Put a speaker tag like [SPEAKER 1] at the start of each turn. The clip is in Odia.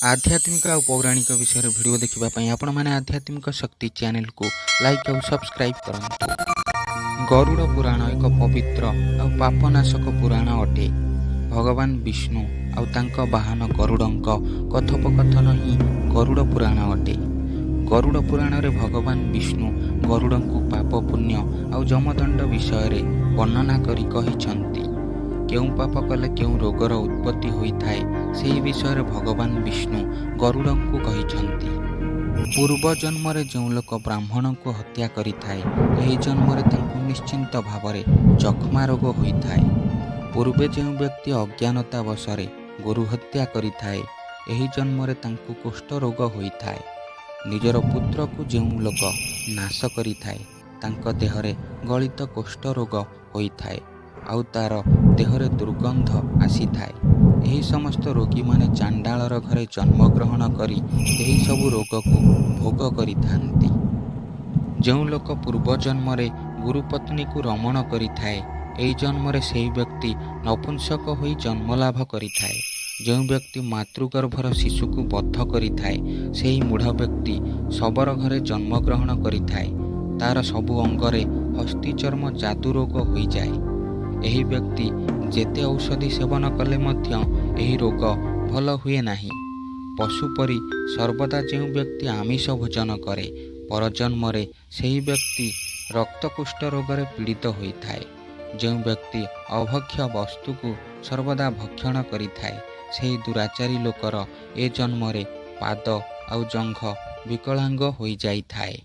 [SPEAKER 1] ଆଧ୍ୟାତ୍ମିକ ଆଉ ପୌରାଣିକ ବିଷୟରେ ଭିଡ଼ିଓ ଦେଖିବା ପାଇଁ ଆପଣମାନେ ଆଧ୍ୟାତ୍ମିକ ଶକ୍ତି ଚ୍ୟାନେଲକୁ ଲାଇକ୍ ଆଉ ସବସ୍କ୍ରାଇବ୍ କରନ୍ତୁ। ଗରୁଡ଼ ପୁରାଣ ଏକ ପବିତ୍ର ଆଉ ପାପନାଶକ ପୁରାଣ ଅଟେ। ଭଗବାନ ବିଷ୍ଣୁ ଆଉ ତାଙ୍କ ବାହନ ଗରୁଡ଼ଙ୍କ କଥୋପକଥନ ହିଁ ଗରୁଡ଼ ପୁରାଣ ଅଟେ। ଗରୁଡ଼ ପୁରାଣରେ ଭଗବାନ ବିଷ୍ଣୁ ଗରୁଡ଼ଙ୍କୁ ପାପ, ପୁଣ୍ୟ ଆଉ ଯମଦଣ୍ଡ ବିଷୟରେ ବର୍ଣ୍ଣନା କରି କହିଛନ୍ତି। କେଉଁ ପାପ କଲେ କେଉଁ ରୋଗର ଉତ୍ପତ୍ତି ହୋଇଥାଏ, ସେହି ବିଷୟରେ ଭଗବାନ ବିଷ୍ଣୁ ଗରୁଡ଼ଙ୍କୁ କହିଛନ୍ତି। ପୂର୍ବ ଜନ୍ମରେ ଯେଉଁ ଲୋକ ବ୍ରାହ୍ମଣଙ୍କୁ ହତ୍ୟା କରିଥାଏ, ଏହି ଜନ୍ମରେ ତାଙ୍କୁ ନିଶ୍ଚିନ୍ତ ଭାବରେ ଯକ୍ଷ୍ମା ରୋଗ ହୋଇଥାଏ। ପୂର୍ବେ ଯେଉଁ ବ୍ୟକ୍ତି ଅଜ୍ଞାନତା ବଶରେ ଗୋରୁ ହତ୍ୟା କରିଥାଏ, ଏହି ଜନ୍ମରେ ତାଙ୍କୁ କୁଷ୍ଠ ରୋଗ ହୋଇଥାଏ। ନିଜର ପୁତ୍ରକୁ ଯେଉଁ ଲୋକ ନାଶ କରିଥାଏ, ତାଙ୍କ ଦେହରେ ଗଳିତ କୁଷ୍ଠ ରୋଗ ହୋଇଥାଏ ଆଉ ତାର ଦେହରେ ଦୁର୍ଗନ୍ଧ ଆସିଥାଏ। ଏହି ସମସ୍ତ ରୋଗୀମାନେ ଚାଣ୍ଡାଳର ଘରେ ଜନ୍ମଗ୍ରହଣ କରି ଏହି ସବୁ ରୋଗକୁ ଭୋଗ କରିଥାନ୍ତି। ଯେଉଁ ଲୋକ ପୂର୍ବଜନ୍ମରେ ଗୁରୁପତ୍ନୀକୁ ରମଣ କରିଥାଏ, ଏହି ଜନ୍ମରେ ସେହି ବ୍ୟକ୍ତି ନପୁଂସକ ହୋଇ ଜନ୍ମଲାଭ କରିଥାଏ। ଯେଉଁ ବ୍ୟକ୍ତି ମାତୃଗର୍ଭର ଶିଶୁକୁ ବଧ କରିଥାଏ, ସେହି ମୂଢ଼ ବ୍ୟକ୍ତି ଶବର ଘରେ ଜନ୍ମଗ୍ରହଣ କରିଥାଏ। ତାର ସବୁ ଅଙ୍ଗରେ ହସ୍ତି ଚର୍ମ ଯାଦୁ ରୋଗ ହୋଇଯାଏ। ଏହି ବ୍ୟକ୍ତି ଯେତେ ଔଷଧି ସେବନ କଲେ ମଧ୍ୟ ଏହି ରୋଗ ଭଲ ହୁଏ ନାହିଁ। ପଶୁ ପରି ସର୍ବଦା ଯେଉଁ ବ୍ୟକ୍ତି ଆମିଷ ଭୋଜନ କରେ, ପରଜନ୍ମରେ ସେହି ବ୍ୟକ୍ତି ରକ୍ତକୁଷ୍ଠ ରୋଗରେ ପୀଡ଼ିତ ହୋଇଥାଏ। ଯେଉଁ ବ୍ୟକ୍ତି ଅଭକ୍ଷ୍ୟ ବସ୍ତୁକୁ ସର୍ବଦା ଭକ୍ଷଣ କରିଥାଏ, ସେହି ଦୁରାଚାରୀ ଲୋକର ଏ ଜନ୍ମରେ ପାଦ ଆଉ ଜଙ୍ଘ ବିକଳାଙ୍ଗ ହୋଇଯାଇଥାଏ।